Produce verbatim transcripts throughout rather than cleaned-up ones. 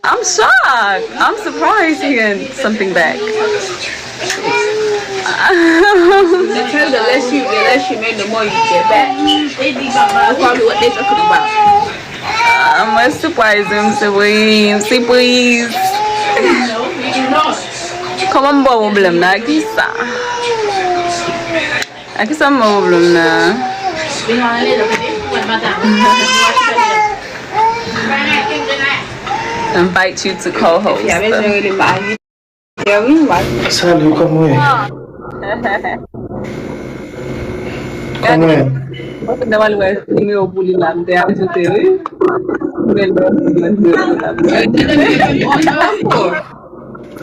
I'm shocked. I'm surprised he got something back. They tell the less you, the less you make, the more you get back. That's probably what they talking about. Ah, mwen surprise, m surprise, surprise. Kòman m ba w pwoblèm nan? Kisa? A kisa m ba w pwoblèm nan? Invite you to co-host. Salut, kòman w ye? Kòman w ye? Mwen te devan wè nimewo pou li la, m te ajoute li. Men lè mwen di mwen di la.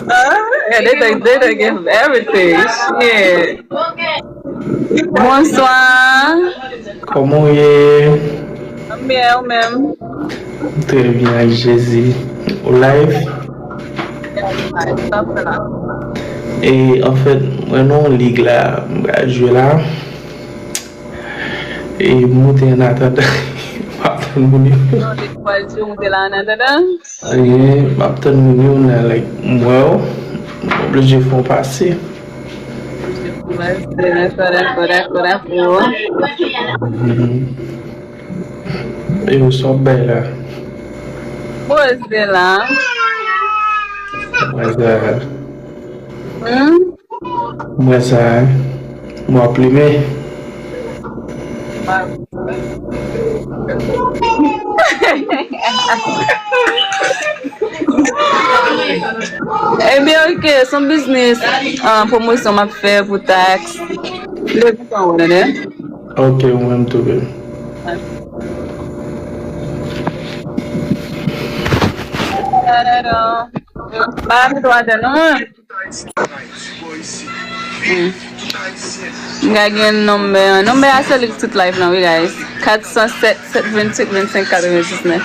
Ah, yeah, they, they, they, they give everything. Shit. Bonswa. Kòman w ye? Mwen byen, ou menm? Trè byen, ak Jezi. Ou live? Yeah, live. Sa w ap fè la? E, anfèt, mwen nan yon lig la, m pral jwe la. E, m moute an atandan. M ap tann moun yo. Non, li pral jwe, moute la an atandan? Anyen, m ap tann moun yo nan, like, m wè w, m oblije fè w pase. Dakò, dakò, dakò, dakò. Mhm. E w, sa w ap bay la? Poze la. Mwen sa. Hmm? Mwen sa, hein? Mwen ap plimen. Ebyen, ok, se yon biznis, ah, pwomosyon m ap fè pou taks. Lè kontan, ou konnen. Ok, ou menm tou, baby. Ba m twa tè non. Hmm. M ka gen nonbè an. Nonbè a se li tout live lan, wi, guys. Kat san sèt, sèt venntuit, vennsenk, katrevendiznèf.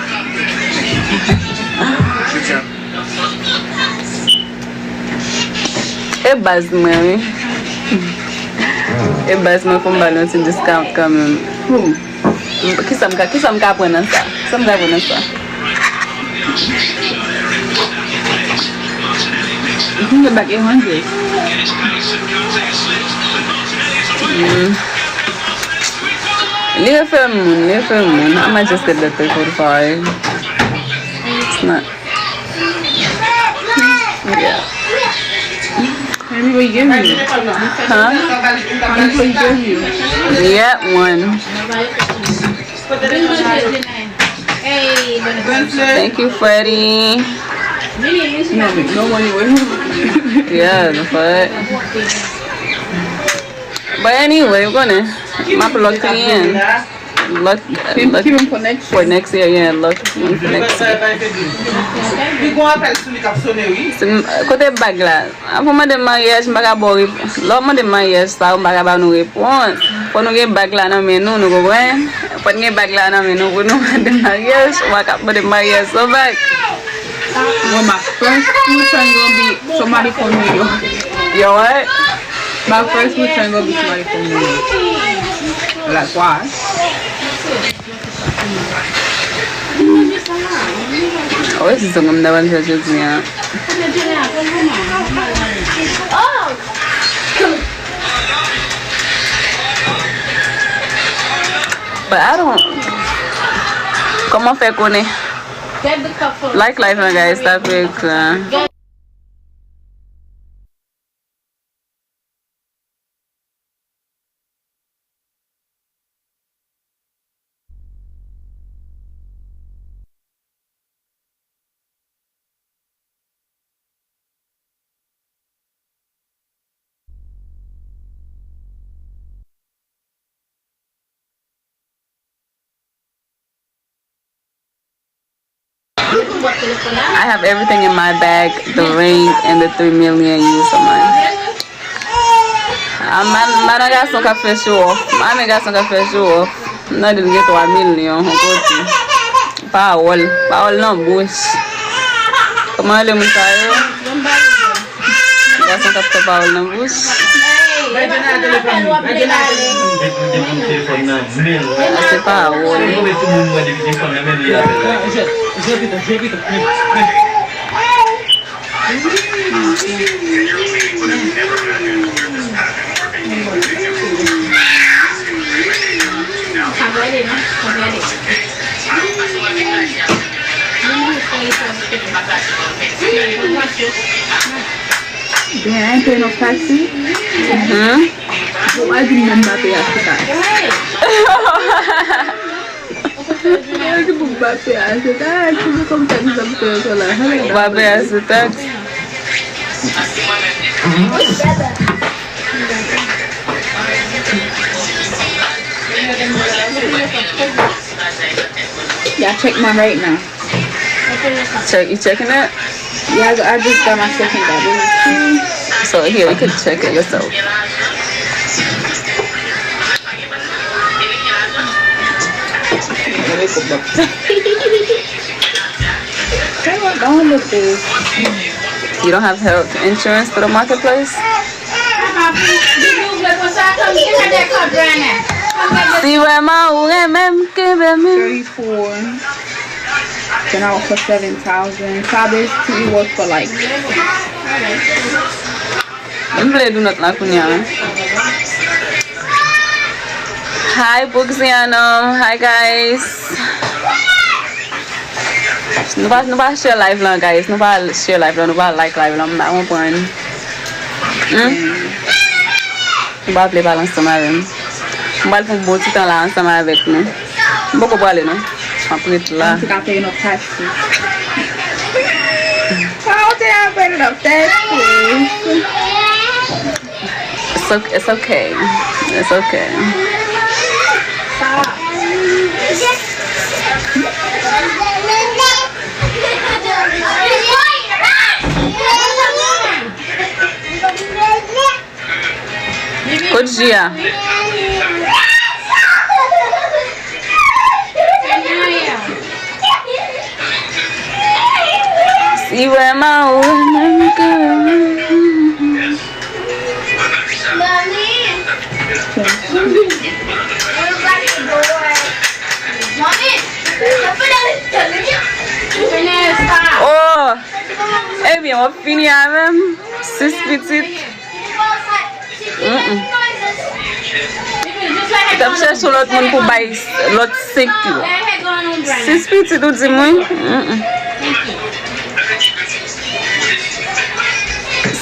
E baz mwen, wi. E baz mwen, fò m ba l yon ti discount kanmenm. Hmm. Kisa m ka, kisa m ka aprann nan sa? Kisa m ka aprann nan sa? Vin yo bak e manje. Mm. Li refè moun, li refè moun. I'm adjusted that thing for the fire. It's not. Yeah. Let me forgive you. Huh? Let me forgive you. Yeah, one. Thank you, Freddie. No, no money with him. Yeah, the fuck. But anyway, ou konnen. M ap lock in. Lock, lock for next year, yeah, lock for next year. Se m, kote bag la? Avan w mande m maryaj, m pa ka ba w rep-, lè w mande m maryaj sa, m pa ka ba nou repons. Fò nou gen bag la nan men nou, nou konprann? Fò n gen bag la nan men nou pou nou mande m maryaj. Ou pa ka mande m maryaj san bag. Well, my first full time gonna be somebody from New York. Yo, what? My first full time gonna be somebody from New York. Like, why? Wè, se sa m ta pral fè jodi a. But I don't. Kòman fè konnen? Like live lan, guys, sa fè ekran. I have everything in my bag, the ring and the three million use of mine. Ah, man, man, nan gason k ap fè show off. Man, nan gason k ap fè show off. Nan di l gen twa milyon yon kote. Pawòl. Pawòl nan bouch. Kòman rele moun sa yo? Gason k ap fè pawòl nan bouch. Se pawòl. Damn, I ain't pay no taxes. Mhm. Bon, I didn't even pay taxes. Mwen di pou m pa peye ase taks, pou m konn taks m ap peye sou la. Ou pa peye ase taks? Y'all check mine right now. Check, you checking it? Yeah, I, I just got my second battery. So here, you can check it yourself. Don't look this. You don't have health insurance through the marketplace? Si vrèman ou renmen m, kenbe m. Thirty-four. Then I was for seven thousand. So I basically was for like M vle dounòt la kounye a, wi. Hi, Buxiano. Hi, guys. Nou pa, nou pa share live lan, guys. Nou pa share live lan, nou pa like live lan. M pa konprann. Hmm? Nou pa vle pale ansanm avè m. M pral pran yon bon ti tan la ansanm avèk nou. M poko prale non. M ap ret la. Mwen te ka peye nan taxi. Mwen te ka peye nan taxi. It's okay. It's okay. It's okay. Kot ji a? Si vrèman ou renmen m, kenbe m. Oh! Ebyen, w ap fini avè m? Sis pitit. Mm-mm. T ap chèche yon lòt moun pou bay lòt senk yo. Sis pitit ou di m wi. Mm-mm.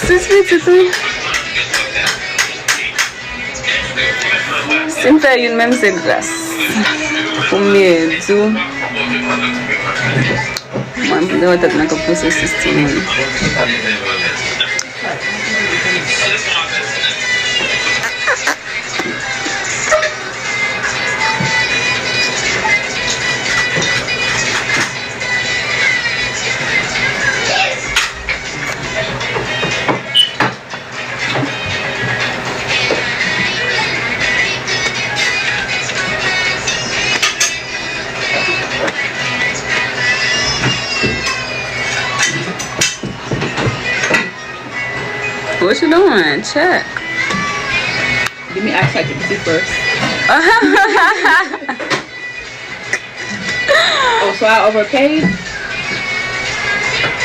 Sis pitit wi. Si m fè youn menm se gras. Pou m di w. Mwen, m te wè tèt mwen k ap pouse sis timoun. What you doing? Check. Let me ask ChatGPT first. Oh, so I overpaid?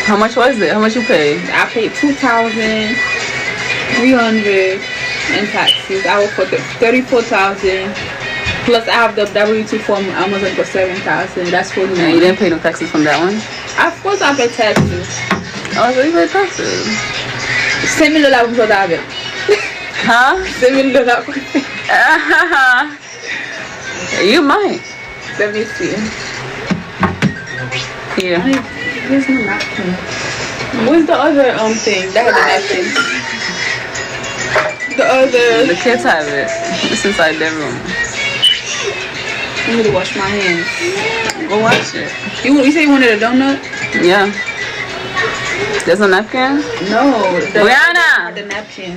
How much was it? How much you paid? I paid two thousand three hundred in taxes. I owe for thirty-four thousand. Plus, I have the W two from Amazon for seven thousand. That's for me. And you didn't pay no taxes from that one? Of course, I pay taxes. Oh, so you pay taxes? Senk mil dola pou m sòti avè l. Huh? Senk mil dola pou m. You might. Let me see. Yeah. Ay, there's no napkin. Where's the other, um, thing? That had the napkin. The other. The kids have it. It's inside their room. I need to wash my hands. Go wash it. You, you say you wanted a donut? Yeah. There's a napkin? No. The, Brianna! The napkin.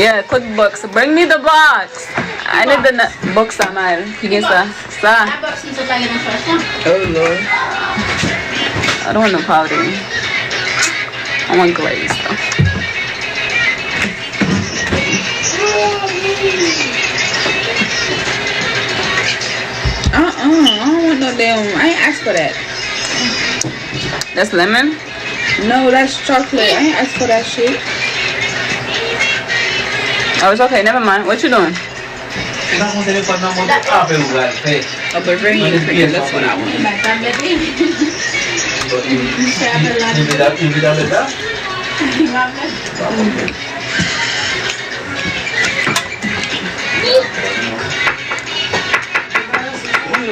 Yeah, put box. Bring me the box. I need the na- box, Amal. Ki gen sa? Sa. Oh, Lord. I don't want no powder. I want glaze, though. Uh-uh, I don't want no damn, I ain't asked for that. That's lemon? No, that's chocolate. I ain't asked for that shit. Oh, it's okay. Never mind. What you doing? Ou nan fon telefòn nan, mwen tou apèl ou pral fè. Mwen te fè yon fòm la. Li vle tablet la? Li vle tablet la?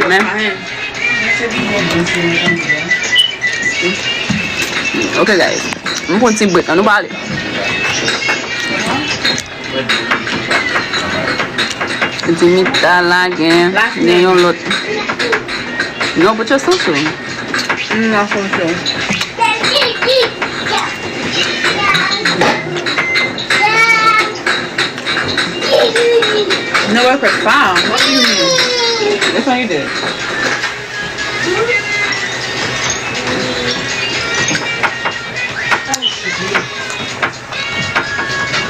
Men. Ok, guys. M pran ti break, ann nou pale. Dimita la gen, gen yon lòt. Non, put your sauce on. Mm, my sauce on. No, I put five. What do you mean? Which one you did?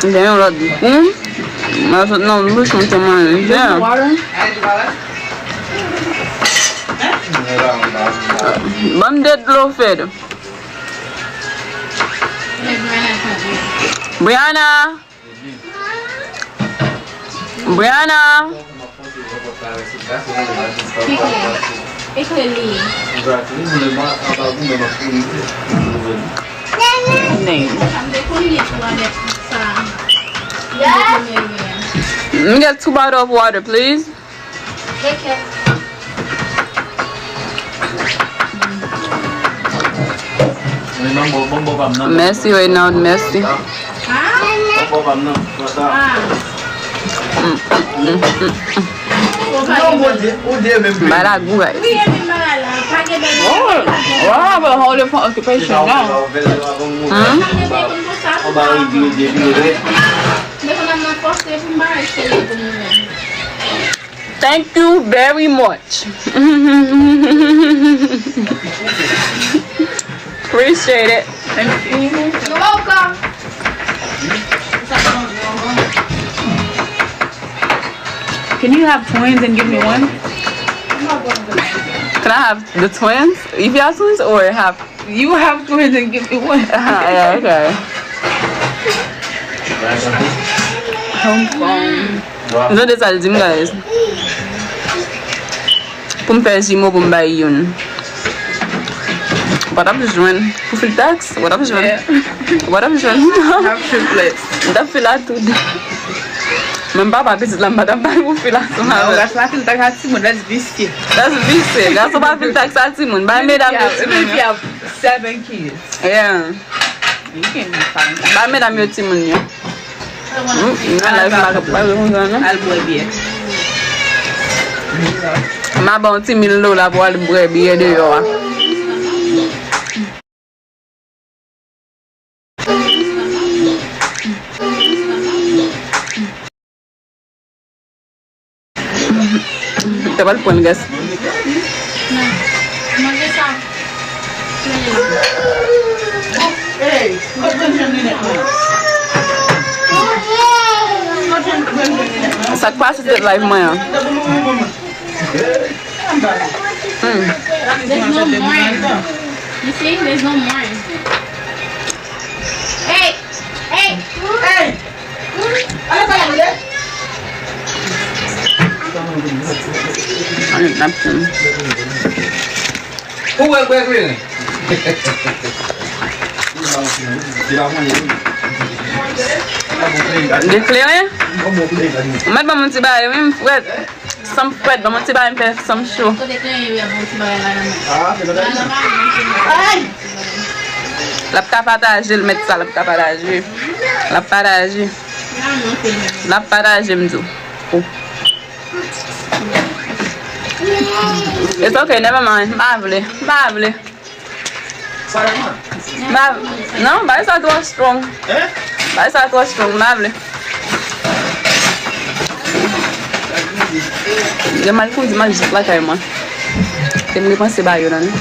Gen yon lòt gou. Mwen sot nan bouch mwen te manje. Ban m de dlo, Fed. Brianna. Brianna. Name. Let me get two bottle of water, please. Mèsi, Reynald, mèsi. Bagay la gou, guys. Oh, wow, but hold it for occupation now. Hmm? Thank you very much. Appreciate it. Thank you. You're welcome. Can you have twins and give me one? Can I have the twins? If you have twins or have You have twins and give me one. Ah, yeah, okay. Hong Kong. Tande sa l di m, guys. Pou m fè jimo, pou m bay youn. Ou pa t ap jwenn. Pou fil taks, ou pa t ap jwenn. Yeah. Ou pa t ap jwenn. Have triplets. M t ap fil a tou de. Menm papa pitit la, m pa t ap bay pou fil ansanm avè l. Gason pa fil taks a timoun, that's visye. That's visye. Gason pa fil taks a timoun. Bay medam yo timoun yo. Seven kids. Yeah. You can't be fine. Ba medam yo timoun yo. Mm, nan live m pa ka pale konsa non. Al bwè byè. M a ba w ti mil dola pou al bwè byè deyò a. Te pral pran gas. Sa k pase tèt live mwen an? Hmm. There's no more. You see, there's no more. Hey! Hey! Hey! Ale, n ap tann. Ou wè, wè, wè. Li kleren? Ou mèt ban m yon ti bagay, wi, m frèt. San m frèt, ban m yon ti bagay, m fè san m cho. L ap ka pataje, l mèt sa, l ap ka pataje. L ap pataje. L ap pataje, m di w. It's okay, never mind. M pa vle. M pa vle. Ba, non, bagay sa twò strong. Bagay sa twò strong, m pa vle. Gen mal kondi, m al jis lakay mwen. Te m repanse ba yo la, non.